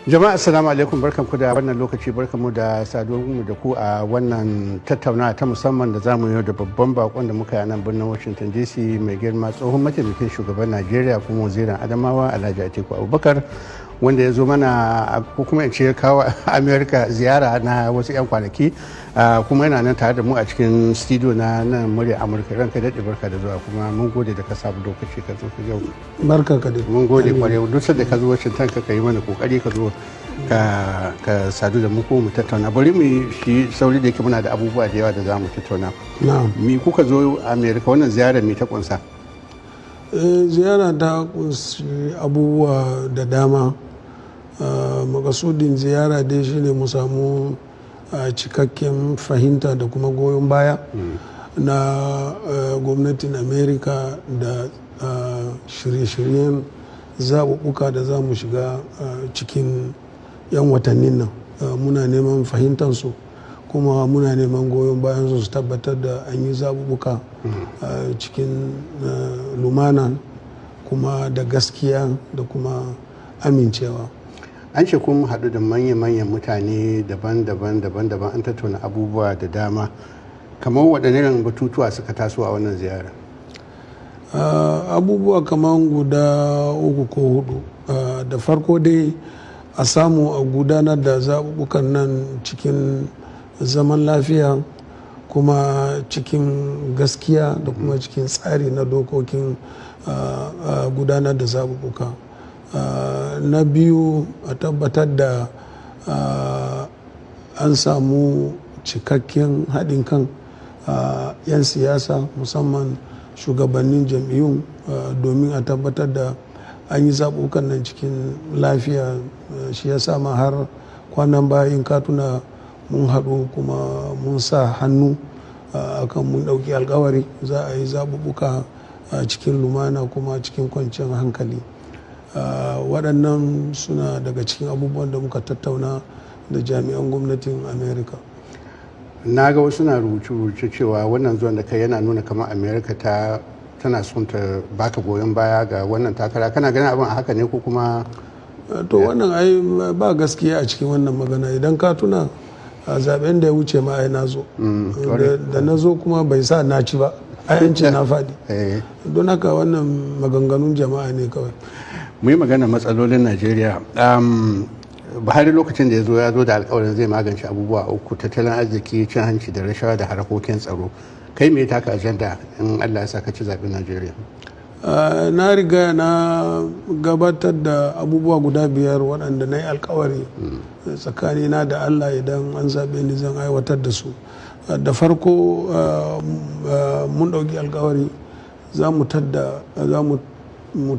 Jama'a, assalamu alaikum. Barkanku da wannan lokaci, barkanmu da saduwar mu da ku a wannan tattaunawa ta musamman da zamu yi da babban bakon da muka yi a nan birnin Washington DC, mai girma tsohon mataimakin shugaban Najeriya kuma wazirin Adamawa, Alhaji Atiku Abubakar, wanda ya zo mana, ko kuma in ce ya kawo America ziyara na wasu 'yan kwanaki, kuma yana nan tare da mu a cikin studio na nan Murya Amurka. Ranka daɗe, barka da zuwa, kuma mun gode da ka samu lokaci ka zo ka yau. Barka ka dai. Mun gode kwarai. Duk sanda ka zo Washington, ka yi mana kokari ka zo ka sadu da mu ko mu tattauna. Bari mu shi sauri da yake muna da abubuwa da yawa da za mu tattauna. Mi kuka zo America wannan ziyarar, mi ta kunsa? Ziyara ta kunshi abubuwa da dama. Makasudin ziyara dai shine mu samu cikakken fahimta da kuma goyon baya na gwamnatin America da shirye-shiryen zaɓuɓɓuka da za mu shiga cikin 'yan watannin nan. Muna neman fahimtansu kuma muna neman goyon bayan su, su tabbatar da an yi zaɓuɓɓuka cikin lumana kuma da gaskiya da kuma amincewa. An ce kun haɗu da manya-manyan mutane daban-daban daban-daban, an tattauna abubuwa da dama. Kamar waɗanne irin batutuwa suka taso a wannan ziyara? Abubuwa kamar guda uku ko hudu. Da farko dai, a samu a gudanar da zaɓuɓɓukan nan cikin zaman lafiya kuma cikin gaskiya da kuma cikin tsari na dokokin gudanar da zaɓuɓɓuka. Na biyu, a tabbatar da an samu cikakken haɗin kan 'yan siyasa, musamman shugabannin jam'iyyun, domin a tabbatar da an yi zaɓuɓɓukan nan cikin lafiya. Shi ya sa ma har kwanan baya, in ka tuna, mun haɗu kuma mun sa hannu akan mun ɗauki alkawari za a yi zaɓuɓɓuka cikin lumana kuma cikin kwanciyar hankali. Waɗannan suna daga cikin abubuwan da muka tattauna da jami'an gwamnatin America. Na ga wasu na rubuce-rubuce cewa wannan zuwan da kai yana nuna kamar America tana son ta baka goyon baya ga wannan takara. Kana ganin abin a haka ne ko kuma? To, wannan ai ba gaskiya a cikin wannan magana. Idan ka tuna, a zaben da ya wuce ma ai na zo. Da na zo kuma bai sa na ci ba, ai an ce na faɗi. Don haka wannan maganganun jama'a ne kawai. Mu yi magana matsalolin Najeriya. Buhari, lokacin da ya zo, ya zo da alkawarin zai magance abubuwa uku: tattalin arziki, cin hanci da rashawa, da harkokin tsaro. Kai, me taka ajanda in Allah ya sa ka ci zaɓen Najeriya? Na riga na gabatar da abubuwa guda biyar waɗanda na yi alkawari tsakanina da Allah idan an zaɓe ni zan aiwatar da su. Da farko, mun ɗauki alkawari za mu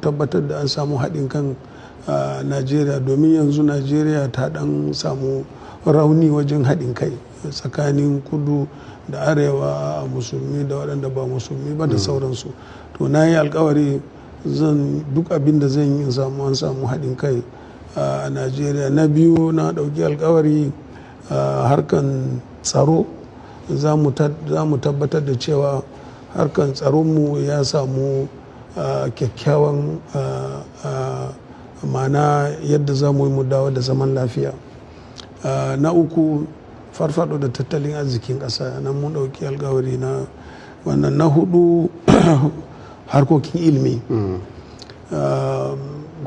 tabbatar da an samu haɗin kan Najeriya, domin yanzu Najeriya ta ɗan samu rauni wajen haɗin kai tsakanin kudu da arewa, musulmi da waɗanda ba musulmi ba da sauransu. To, na yi alkawari zan duk abin da zan yi samu an samu haɗin kai a Najeriya. Na biyu, na ɗauki alkawari harkan tsaro, za mu tabbatar da cewa harkan tsaronmu ya samu kyakkyawan ma'ana yadda za mu yi mu dawo da zaman lafiya. Na uku, farfado da tattalin arzikin ƙasa, nan mun ɗauki alkawari na wannan. Na hudu, harkokin ilimi.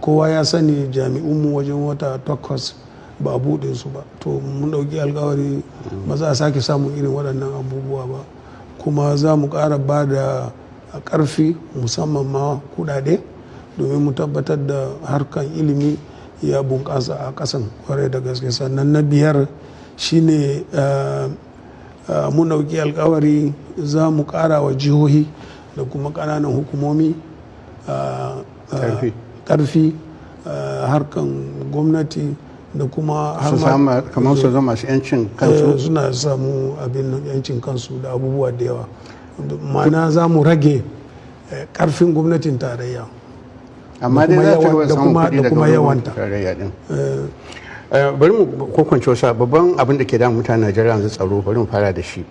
Kowa ya sani jami'unmu wajen wata 8 ba a buɗe su ba. To, mun ɗauki alkawari ba za a sake samun irin waɗannan abubuwa ba, kuma za mu ƙara ba da ƙarfi, musamman ma kuɗaɗe, domin mu tabbatar da harkan ilimi ya bunƙasa a ƙasan kwarai da gaske. Sannan na biyar shine mun ɗauki alkawari za mu ƙara wa jihohi da kuma ƙananan hukumomi ƙarfi, harkan gwamnati da kuma kamar su zama masu yancin kansu. Suna samu abin yancin kansu da abubuwa da yawa. Ma'ana za mu rage ƙarfin gwamnatin tarayya. Amma dai za ta samun kuɗi daga yawanta. Tarayya din. Bari mu kokwance wasu. Babban abin da ke damun mutanen Najeriya yanzu, tsaro. Bari mu fara da shi.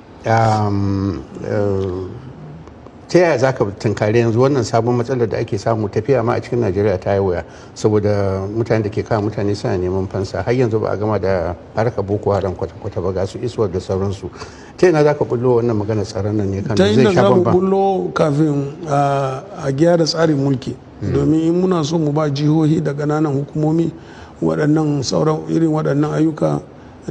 Ta yaya za ka tunkari yanzu wannan sabon matsalar da ake samu? Tafiya ma a cikin Najeriya ta yi wuya saboda mutane da ke kawo mutane suna neman fansa. Har yanzu ba a gama da harkar Boko Haram kwata-kwata ba, ga su ISWAP da sauransu. Ta yana za ka bullo wannan magana tsaron nan ne kan Ta zai inda sha za mu bamban? bullo, kafin a gyara tsarin mulki, domin in muna so mu ba jihohi da ƙananan hukumomi waɗannan sauran irin waɗannan ayyuka,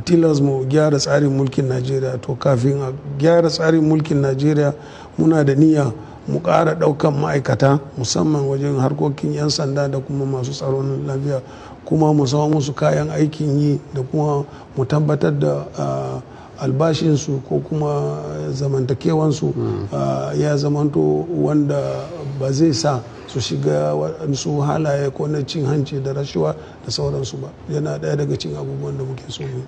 tilas mu gyara tsarin mulkin Najeriya. To, kafin a gyara tsarin mulkin Najeriya, muna da niyya mu ƙara ɗaukan ma'aikata, musamman wajen harkokin 'yan sanda da kuma masu tsaron lafiya, kuma mu samu musu kayan aikin yi, da kuma mu tabbatar da albashinsu ko kuma zamantakewansu ya zamanto wanda ba zai sa su shiga waɗansu halaye ko na cin hanci da rashuwa da sauransu ba. Yana ɗaya daga cikin abubuwan da muke so mu yi.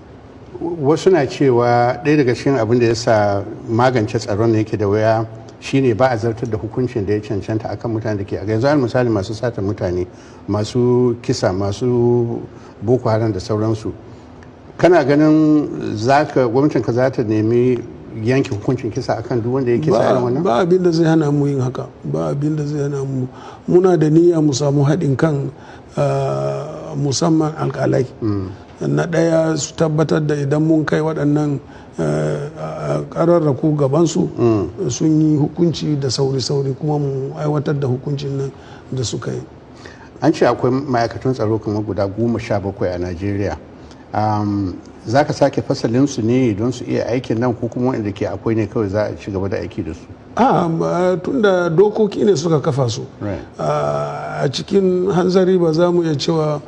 Wasu na cewa ɗaya daga cikin abin da ya sa magance tsaron ne yake da wuya shine ba a zartar da hukuncin da ya cancanta akan mutane da ke a yanzu, al misali masu sata mutane, masu kisa, masu Boko Haram da sauransu. Kana ganin zaka gwamnatin ka za ta nemi yanke hukuncin kisa akan duk wanda ya kisa irin wannan? Ba abin da zai hana mu yin haka, ba abin da zai hana mu. Muna da niyya mu samu haɗin kan musamman alƙalai. Na ɗaya, su tabbatar da idan mun kai waɗannan ƙararraku gabansu, sun yi hukunci da sauri-sauri, kuma mu aiwatar da hukuncin nan da suka yi. An ce akwai ma'aikatan tsaro kamar guda 17 a Najeriya. Za ka sake fasalin su ne don su iya aikin nan, ko kuma wanda ke akwai ne kawai za a ci gaba da aiki da su? A tunda dokoki ne suka kafa su, a cikin hanzari ba za mu iya cewa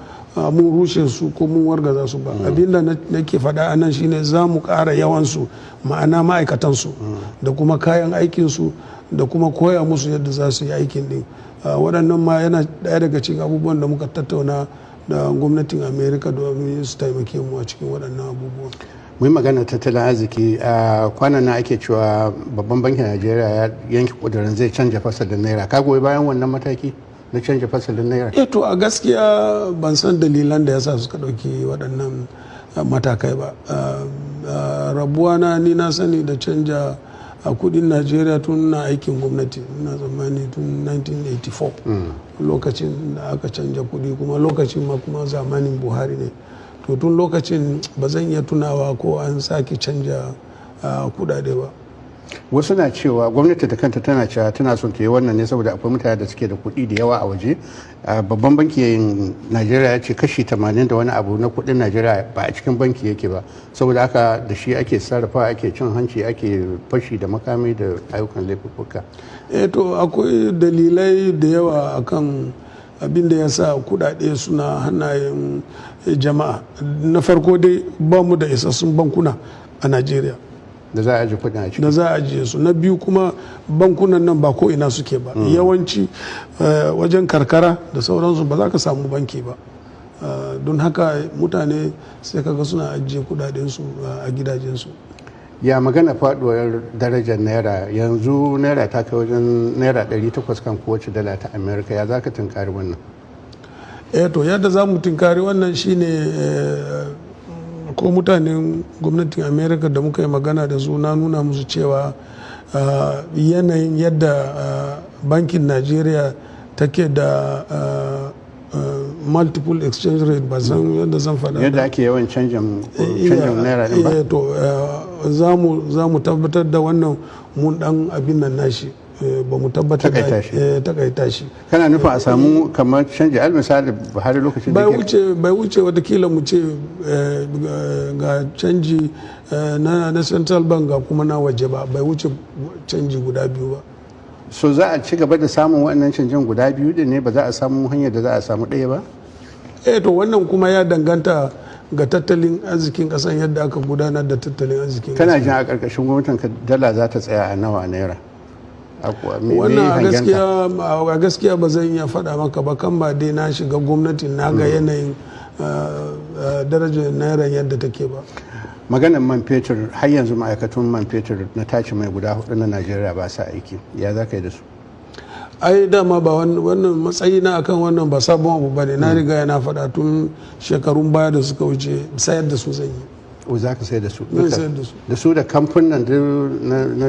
mun rushe su ko mun wargaza su ba. Abinda nake faɗa a nan shine za mu ƙara yawansu, ma'ana ma'aikatansu da kuma kayan aikinsu da kuma koya musu yadda za su yi aikin din. Waɗannan ma yana ɗaya daga cikin abubuwan da muka tattauna da gwamnatin Amerika domin su taimake mu a cikin waɗannan abubuwan. Mun magana tattalin arziki. A kwanan nan ake cewa Babban Bankin Najeriya ya yanke kudurin zai canja fasalin naira. Ka goyi bayan wannan mataki na canja fasalin naira? Eh, to, a gaskiya ban san dalilan da yasa suka ɗauki waɗannan matakai ba. Rabuwa na ni na sani da canja a kudin Najeriya tun na aikin gwamnati, ina tsammani tun 1984, lokacin da aka canja kudi, kuma lokacin ma kuma zamanin Buhari ne. To, tun lokacin ba zan iya tunawa ko an sake canja kudade ba. Wasu na cewa gwamnati da kanta tana cewa tana son ta yi wannan ne saboda akwai mutane da suke da kuɗi da yawa a waje. Babban Bankin Najeriya ya ce kashi 80 da wani abu na kuɗin Najeriya ba a cikin banki yake ba, saboda haka da shi ake sarrafa, ake cin hanci, ake fashi da makami da ayyukan laifuka. Eh, to, akwai dalilai da yawa akan abin da ya sa kudade suna hannayen jama'a. Na farko dai, ba mu da isassun bankuna a Najeriya da za a ajiye kudin a ciki. Da za a ajiye su. Na biyu kuma, bankunan nan ba ko ina suke ba. Yawanci wajen karkara da sauransu ba za ka samu banki ba. Don haka mutane sai kaga suna ajiye kudadensu a gidajensu. Ya magana faduwar darajar naira? Yanzu naira ta kai wajen naira 800 kan kowace dala ta Amerika. Ya za ka tunkari wannan? Eh, to, yadda za mu tunkari wannan shine ko mutanen gwamnatin America da muka yi magana da su, na nuna musu cewa yanayin yadda bankin Najeriya take da multiple exchange rate, ba san yadda zan faɗa. Yadda ake yawan canjin naira din ba. To, za mu tabbatar da wannan mun dan abin nan nashi, ba mu tabbatar da takaita shi. Kana nufin a samu kamar canji, al misali Buhari lokacin da bai wuce watakila mu ce ga canji na Central Bank, ga kuma na waje ba, bai wuce canji guda biyu ba. So za a ci gaba da samun wannan canjin guda biyu din ne? Ba za a samu hanyar da za a samu ɗaya ba? Eh, to, wannan kuma ya danganta ga tattalin arzikin kasan, yadda aka gudanar da tattalin arzikin. Kana jin a ƙarƙashin gwamnatin ka dala za ta tsaya a nawa, naira? Wannan a gaskiya ba zan iya faɗa maka ba, kan ba dai na shiga gwamnati na ga yanayin darajar naira yadda take ba. Maganar man fetur, har yanzu ma'aikatun man fetur na tace mai guda hudu na Najeriya ba sa aiki. Ya za ka yi da su? Ai dama ba wannan matsayi na akan wannan ba sabon abu ba ne. Na riga yana faɗa tun shekarun baya da suka wuce, sayar da su zan yi. O za ka sai da su? Zan sayar da su. Da su da kamfanin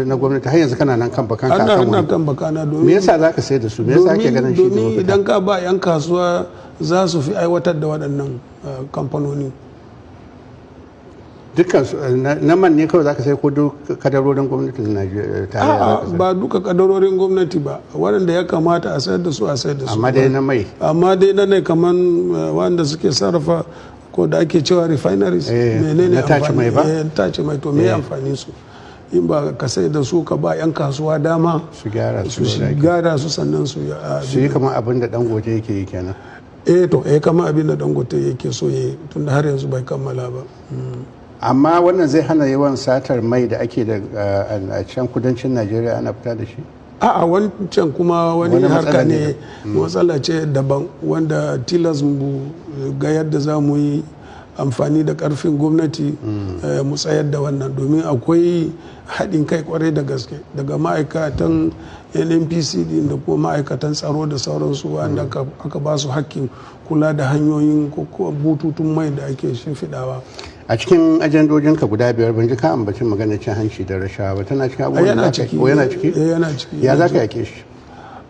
na gwamnati, har yanzu kana nan kan bakan ka Ana kan ina wani. kan bakana domin Me yasa za ka sayar da su? Me yasa ake ganin shi da domin mafita? Idan ka ba 'yan kasuwa, za su fi aiwatar da waɗannan kamfanoni. Dukkan su na man ne kawai za ka sai ko duk kadarorin gwamnatin Najeriya tarayya za A'a, ka sayar? Ba duka kadarorin gwamnati ba. Waɗanda ya kamata a sayar da su, a sayar da su. Amma dai na mai. Amma dai na ne, kaman wanda suke sarrafa ko da ake cewa refineries. Menene Na tace amfani mai ba? Tace mai. To me amfani su in ba ka sai da su ka ba 'yan kasuwa dama su gyara su su da ake. Gyara su, sannan su yi Su yi kamar abin da Dangote yake yi kenan. Eh to, kamar abin da Dangote yake so yi, tunda har yanzu bai kammala ba. Amma wannan zai hana yawan satar mai da ake da a can kudancin Najeriya ana fita da shi? A'a, wancan kuma wani Wani harka matsala ne, matsala ce daban wanda tilas mu ga yadda za mu yi amfani da karfin gwamnati mu tsayar da wannan, domin akwai haɗin kai kwarai da gaske daga ma'aikatan NNPC din da kuma ma'aikatan tsaro da sauransu wanda aka ba su hakkin kula da hanyoyin ko kuma bututun mai da ake shimfiɗawa. A cikin ajandojinka guda biyar, ban ji ka ambaci maganar cin hanci da rashawa ba. Tana cikin A abubuwan da yana za ka ciki. Ko yana ciki? Eh, yana ciki. Ya Yana za ka ciki. yake shi?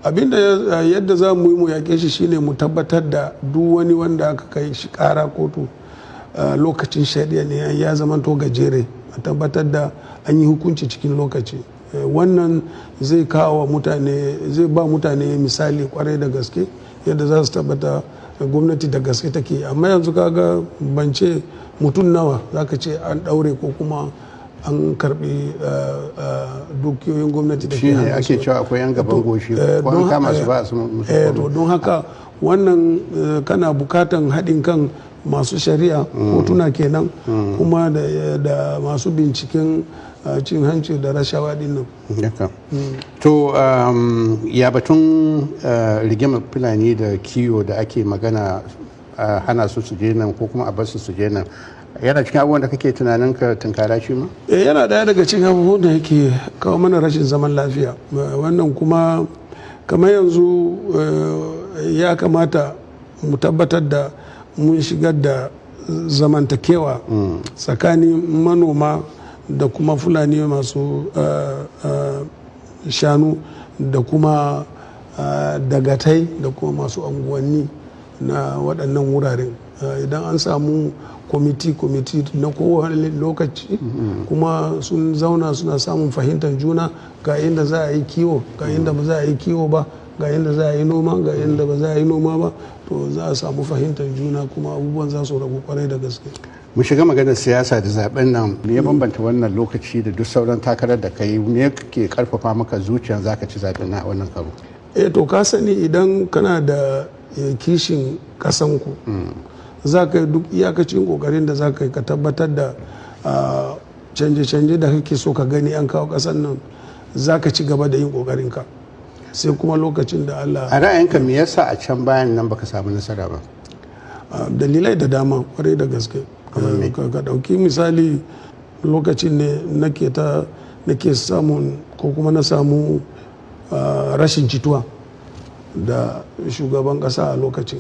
Abinda yadda za mu yi mu yaƙe shi shine mu tabbatar da duk wani wanda aka kai shi ƙara kotu, lokacin shari'a ne ya zamanto gajere, a tabbatar da an yi hukunci cikin lokaci. Wannan zai kawo wa mutane, zai ba mutane misali kwarai da gaske yadda za su tabbata gwamnati da gaske take. Amma yanzu kaga, ban ce mutum nawa za ka ce an ɗaure ko kuma an karbi dukiyoyin gwamnati da ke Shi ne hannunsu. ake cewa akwai yan gaban goshi, ko an kama su ba su musu to komai. Don haka wannan kana bukatan haɗin kan masu shari'a, kotuna kenan, kuma da masu binciken cin hanci da rashawa din nan. Haka. To ya batun rigimar Fulani da kiwo da ake magana, hana su su je nan ko kuma a bar su su je nan, yana cikin abubuwan da kake tunanin ka tunkara shi ma? Yana daya daga cikin abubuwan da yake kawo mana rashin zaman lafiya. Wannan kuma kamar yanzu ya kamata mu tabbatar da mun shigar da zamantakewa tsakanin manoma da kuma Fulani masu shanu da kuma dagatai da kuma masu anguwanni na waɗannan wuraren. Idan an samu kwamiti-kwamiti na kowane lokaci kuma sun zauna suna samun fahimtar juna, ga inda za a yi kiwo, ga inda ba za a yi kiwo ba, ga inda za a yi noma, ga inda ba za a yi noma ba, to za a samu fahimtar juna kuma abubuwan za su ragu kwarai da gaske. Mu shiga maganar siyasa da zaben nan. Me ya bambanta wannan lokaci da duk sauran takarar da kai? Me ke karfafa maka zuciya zaka ci zaben nan a wannan karo? Eh to, ka sani, idan kana da kishin kasanku, za ka yi duk iyakacin kokarin da za ka yi ka tabbatar da canje-canje da kake so ka gani an kawo kasan nan. Za ka ci gaba da yin kokarinka sai kuma lokacin da Allah A ra'ayinka, me yasa a can bayan nan baka samu nasara ba? Dalilai da dama kwarai da gaske. Ka dauki misali, lokacin ne nake ta nake samun ko kuma na samu rashin jituwa da shugaban kasa a lokacin.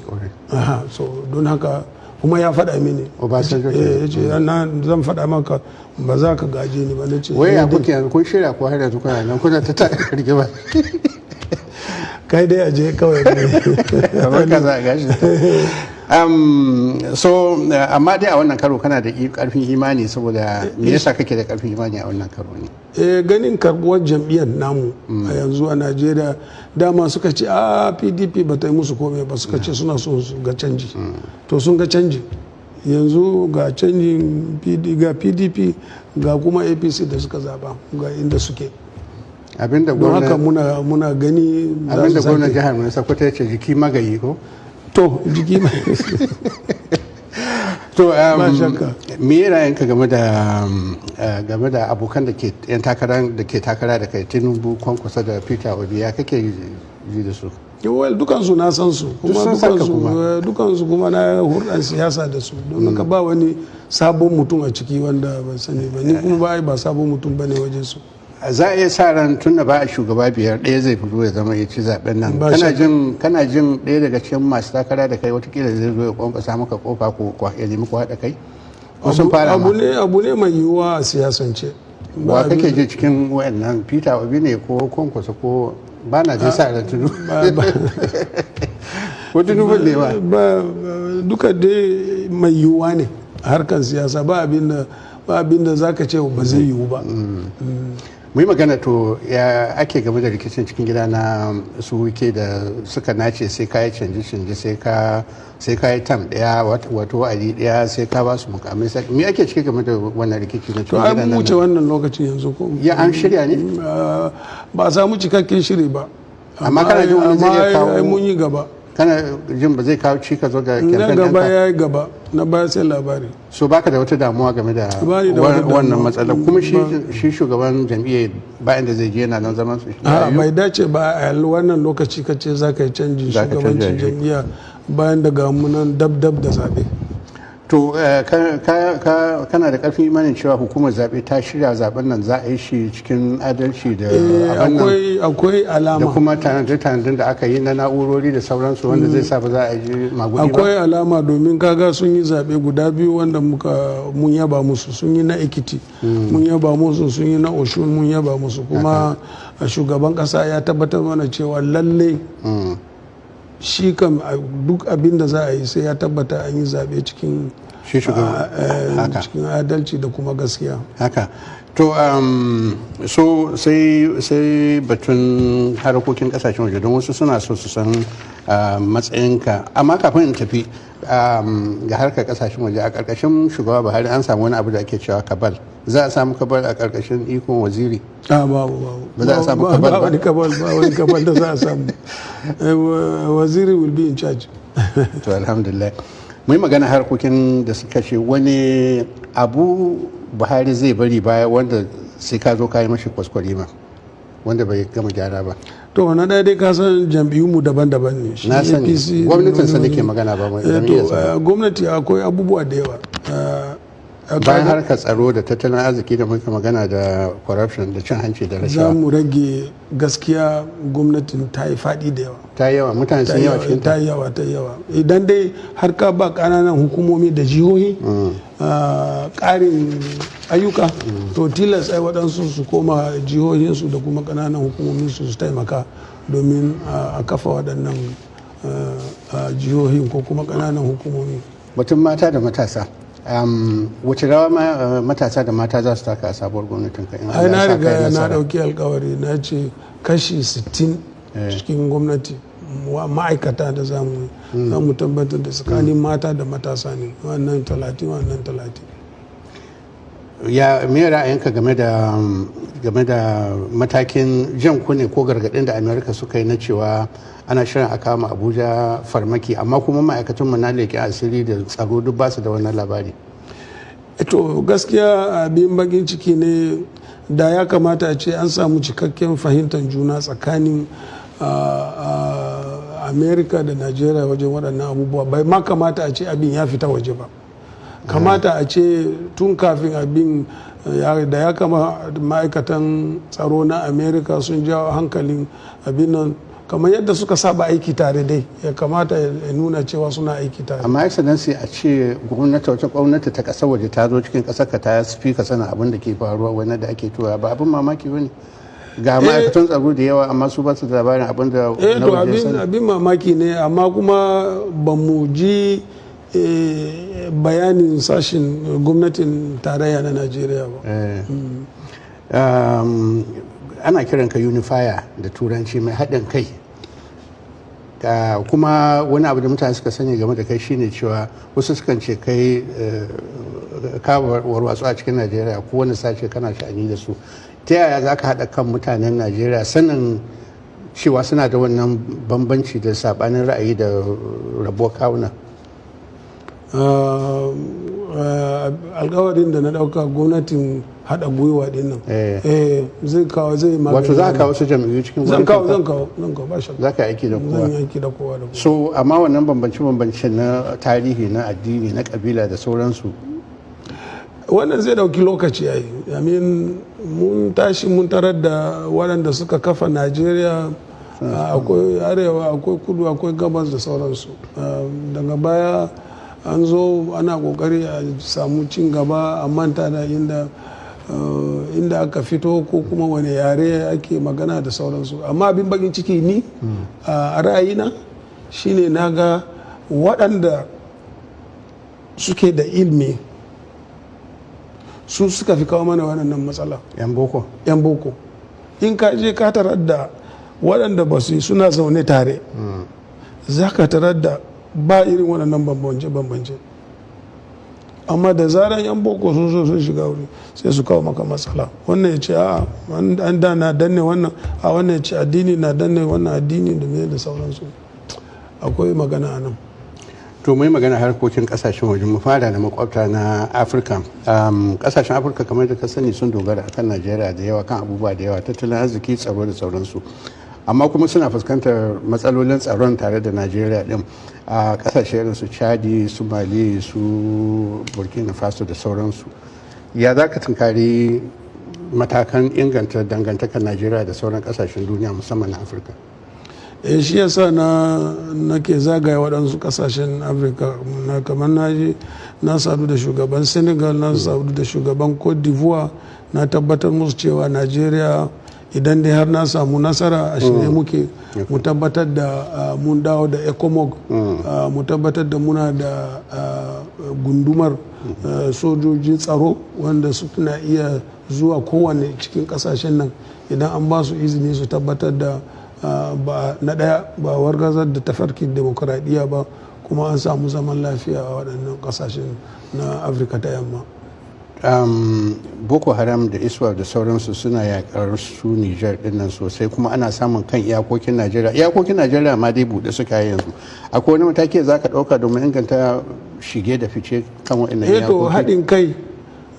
Aha, so don haka kuma ya faɗa mini. Obasanjo. Ya ce zan faɗa maka, ba za ka gaje ni ba. Na ce Wai ya "Ni dai- kuke yanzu? Kun shirya ko har yanzu kuna nan kuna ta rigima? Kai dai aje kawai. Kamar ka za a gashi. So amma dai a wannan karo kana da karfin imani. Saboda me yasa kake da karfin imani a wannan karo ne? Ganin karbuwar jam'iyyar namu a yanzu a Najeriya. Dama suka ce a PDP ba ta yi musu komai ba, suka ce suna so su ga canji. To sun ga canji yanzu, ga canjin PD, ga PDP, ga kuma APC da suka zaba, ga inda suke. Abinda Don haka gwamna muna gani za abinda su gwamnan sake. jihar mu Sokoto ya ce, jiki magayi ko? To, jiki mai. To Ba shakka. me ra'ayinka game da abokan da ke yan takara da ke takara da kai, Tinubu, Kwankwaso da Peter Obi? Ya kake ji da su? Well, dukansu na san su kuma. Sun san ka Dukansu kuma. Dukansu kuma na hurɗan siyasa da su. Don haka ba wani sabon mutum a ciki wanda ban sani ba. Ni kuma ba ba sabon mutum ba ne wajen su. Za a iya sa ran, tun da ba a shugaba biyar, ɗaya zai fito ya zama ya ci zaben nan. Ba Kana shakka. jin ɗaya daga cikin masu takara da kai watakila zai zo ya kwankwasa maka kofa ko ya nemi ku haɗa kai? Wasu fara abu ne, abu ne mai yiwuwa a siyasance. Wa kake ji cikin wayannan, Peter Obi ne ko Kwankwaso ko ba na jin sa ran Tinubu ko Tinubu ne ba? Ba, duka dai mai yiwuwa ne a harkar siyasa. Ba abin da zaka ce ba zai yiwu ba. Mu yi magana, to, ya ake game da rikicin cikin gida na su Wike da suka nace sai ka yi canje-canje, sai ka yi term daya, wato wa'adi daya, sai ka ba su mukamai? Me ake ciki game da wannan rikici na To, cikin ai gida mun na wuce wannan lokacin yanzu ko. Ya an shirya ne? Ba a samu cikakken shiri ba. Amma kana jin wani zai iya Amma ai mun yi gaba. Kana jin ba zai kawo cikas ga Na campaign gaba ɗinka? ya yi gaba, na baya sai labari. So baka da wata damuwa game da Ba ni da wata wannan damuwa. matsalar? Kuma shi shugaban jam'iyyar bayan da zai je yana nan zaman su shi A rayu? bai dace ba a wannan lokaci ka ce za ka yi canjin Za ka shugabancin canja shi. jam'iyya bayan daga munan dab dab da zaɓe. To, kana da karfin imanin cewa hukumar zaɓe ta shirya zaben nan za a yi shi cikin adalci da abin nan Akwai da alama. kuma tanade-tanaden da aka yi na na'urori da sauransu wanda zai sa ba za a yi magudi ba? Akwai alama, domin kaga sun yi zaɓe guda biyu wanda muka mun yaba musu. Sun yi na Ekiti, mun yaba musu. Sun yi na Oshun, mun yaba musu. Kuma a shugaban ƙasa ya tabbatar mana cewa lalle shi kam a duk abin da za a yi sai ya tabbata an yi zaɓe cikin Shi shugaban haka. cikin adalci da kuma gaskiya. Haka. To, so sai batun harkokin kasashen waje, don wasu suna so su san matsayinka. Amma kafin in tafi ga harkar kasashen waje, a karkashin shugaba Buhari an samu wani abu da ake cewa cabal. Za a samu cabal a karkashin ikon Waziri? A, babu, babu. Ba za a samu cabal ba? Wani cabal, ba wani cabal da za a samu. Waziri will be in charge. To, alhamdulillah. Mu yi magana harkokin da suka ce wani abu Buhari zai bari baya wanda sai ka zo ka yi mashi kwaskwarima, wanda bai gama gyara ba. To, na ɗaya dai, ka san jam'iyyunmu daban-daban ne. Shi Na sani. APC Gwamnatin sa nake magana, ba mai To, jam'iyyarsa ba. Gwamnati akwai abubuwa da yawa. Bayan harkar tsaro da tattalin arziki da muka magana, da corruption da cin hanci da Za rashawa. mu rage. Gaskiya gwamnatin ta yi faɗi da yawa. Ta yawa, mutane sun yawa cikin Ta ta. yi yawa, ta yi yawa. Idan dai har ka ba ƙananan hukumomi da jihohi ƙarin ayyuka, to tilas ai waɗansu su koma jihohinsu da kuma ƙananan hukumominsu su taimaka domin a kafa waɗannan jihohin ko kuma ƙananan hukumomi. Batun mata da matasa, wace rawa matasa da mata za su taka a sabuwar gwamnatin ka in Ai Allah na ya sa ka yi riga na nasara? ɗauki alkawari, na ce kashi 60 cikin gwamnati ma'aikata da za mu yi, za mu tabbatar da tsakanin mata da matasa ne, wannan 30, wannan 30. Ya me ra'ayinka game da matakin jan kunne ko gargaɗin da Amerika suka yi na cewa ana shirin a kama Abuja farmaki, amma kuma ma'aikatan mu na leƙen asiri da tsaro duk ba su da wannan labari? To, gaskiya abin bakin ciki ne. Da ya kamata a ce an samu cikakken fahimtar juna tsakanin Amerika da Najeriya wajen waɗannan abubuwa. Bai ma kamata a ce abin ya fita waje ba. Kamata a ce tun kafin abin da ya kama ma'aikatan tsaro na Amerika sun jawo hankalin abin nan, kamar yadda suka saba aiki tare dai, ya kamata ya nuna cewa suna aiki tare. Amma, Excellency, a ce gwamnati, wata gwamnati ta kasar waje ta zo cikin kasar ka ta fi ka sanin abin da ke faruwa, wani da ake tura, ba abin mamaki bane? Ga ma'aikatan tsaro da yawa, amma su ba su da labarin abin da na To, waje abin sani. Abin mamaki ne, amma kuma ba mu ji bayanin sashin gwamnatin tarayya na Najeriya ba. Ana kiran ka unifier da Turanci, mai haɗin kai. Kuma wani abu da mutane suka sani game da kai shine cewa wasu sukan ce kai ka warwatsu a cikin Najeriya, ko wani sace kana sha'ani da su. Ta yaya za ka haɗa kan mutanen Najeriya, sanin cewa suna da wannan bambanci da saɓanin ra'ayi da rabuwar kawuna? Alkawarin da na dauka, gwamnatin hada gwiwa din nan, zai kawo, zai magani. Wato za ka kawo su jam'iyyu cikin Zan kawo. gwamnatin ka? Zan kawo, zan kawo, ba shakka. Za ka yi aiki da kowa? Zan yi aiki da kowa da kowa. So amma wannan bambance-bambance na tarihi, na addini, na kabila da sauransu? Wannan zai dauki lokaci yayi. I mean, mun tashi mun tarar da waɗanda suka kafa Najeriya, akwai arewa, akwai kudu, akwai gabas da sauransu. Daga baya An zo ana kokari a samu cin gaba, a manta da inda aka fito ko kuma wani yare ake magana da sauransu. Amma abin bakin ciki ni a ra'ayina shine na ga waɗanda suke da ilmi su suka fi kawo mana waɗannan matsala. Yan boko. Yan boko. In ka je ka tarar da waɗanda ba su suna zaune tare, za ka tarar da ba irin waɗannan bambance-bambance. Amma da zaran yan boko sun so sun shiga wuri, sai su kawo maka matsala. Wannan ya ce a an da na danne wannan, a wannan ya ce addini na danne wannan addini da me da sauransu. Akwai magana a nan. To, mu yi magana harkokin kasashen waje. Mu fara da makwabta na Afirka. Kasashen Afirka, kamar da ka sani, sun dogara akan Najeriya da yawa kan abubuwa da yawa, tattalin arziki, tsaro da sauransu, amma kuma suna fuskantar matsalolin tsaron tare da Najeriya din, a kasashe irin su Chadi, su Mali, su Burkina Faso da sauransu. Ya za ka tunkari matakan inganta dangantakar Najeriya da sauran kasashen duniya, musamman na Afirka? Eh, shi yasa na nake zagaya waɗansu ƙasashen Afirka. Na kamar na je na sadu da shugaban Senegal, na sadu da shugaban Cote d'Ivoire. Na tabbatar musu cewa Najeriya, idan dai har na samu nasara, a shirye muke mu tabbatar da mun dawo da ECOMOG, mu tabbatar da muna da gundumar sojojin tsaro wanda suna iya zuwa kowane cikin kasashen nan idan an ba su izini, su tabbatar da ba na ɗaya ba wargazar da tafarkin demokuraɗiyya ba, kuma an samu zaman lafiya a waɗannan ƙasashen na Afirka ta Yamma. Boko Haram da ISWAP da sauransu suna yakar su Niger dinnan sosai, kuma ana samun kan iyakokin Najeriya. Iyakokin Najeriya ma dai buɗe suka yi yanzu. Akwai wani mataki za ka ɗauka domin inganta shige da fice kan waɗannan To, iyakoki? haɗin kai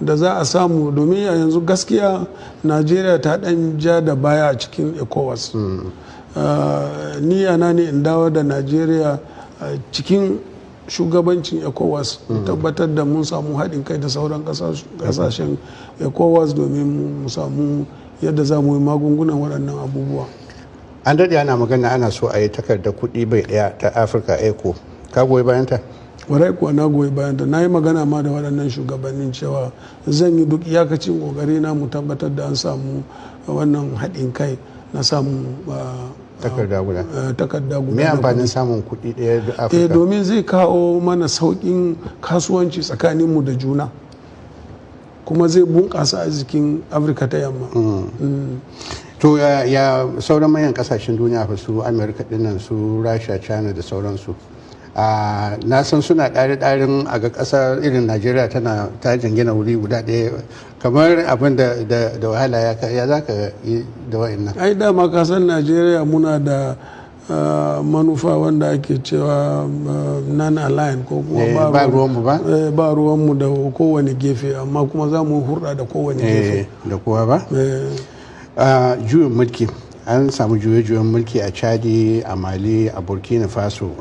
da za a samu, domin a yanzu gaskiya Najeriya ta ɗan ja da baya a cikin ECOWAS. Ni ana ne in dawo da Najeriya cikin shugabancin ECOWAS, mu tabbatar da mun samu haɗin kai da sauran ƙasashen ECOWAS domin mu samu yadda za mu yi magungunan waɗannan abubuwa. An daɗe ana magana ana so a yi takardar kuɗi bai ɗaya ta Afirka, Eco. Ka goyi bayan ta? Warai kuwa, na goyi bayan ta. Na yi magana ma da waɗannan shugabannin cewa zan yi duk iyakacin ƙoƙari na mu tabbatar da an samu wannan haɗin kai na samu takarda guda. Takarda guda Me na. amfanin samun kuɗi ɗaya da Afirka? Domin zai kawo mana sauƙin kasuwanci tsakaninmu da juna, kuma zai bunƙasa arzikin Afirka ta Yamma. To, ya sauran manyan kasashen duniya fa, su Amerika dinnan, su Rasha, China da sauransu? Na san suna ɗari-ɗarin a ga ƙasa irin Najeriya tana ta jingina wuri guda ɗaya, kamar abin da wahala. Ya za ka yi da wa'annan? Ai dama ka san Najeriya muna da manufa wanda ake cewa non-align ko kuma Ba ruwanmu ba? Ba ruwanmu da kowane gefe, amma kuma za mu hurɗa da kowane gefe. Da kowa ba? Juyin mulki, an samu juye-juyen mulki a Chadi, a Mali, a Burkina Faso.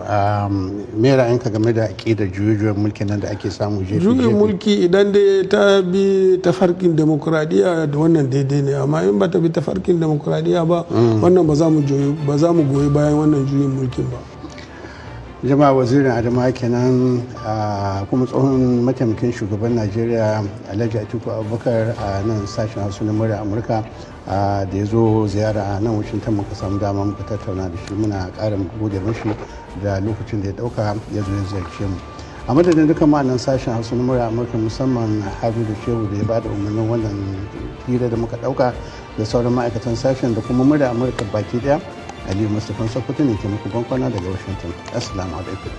Me ra'ayinka game da aƙidar juye-juyen mulki nan da ake samu jefi? Juyin mulki, idan dai ta bi tafarkin demokuraɗiyya da wannan daidai ne, amma in ba ta bi tafarkin demokuraɗiyya ba, wannan ba za mu goyi bayan wannan juyin mulkin ba. Jama'a, Wazirin Adamawa kenan, kuma tsohon mataimakin shugaban Najeriya, Alhaji Atiku Abubakar, a nan sashen Hausa na Murya Amurka, da ya zo ziyara a nan Washington muka samu dama muka tattauna da shi. Muna ƙara gode mashi da lokacin da ya ɗauka ya zo ya ziyarce mu. A madadin duka ma'anan sashen Hausa na Murya Amurka, musamman da Shehu da ya bada umarnin wannan hira da muka ɗauka, da sauran ma'aikatan sashen da kuma Murya Amurka baki ɗaya, Aliyu Mustapha Sokoto ne ke muku bankwana daga Washington. Assalamu alaikum.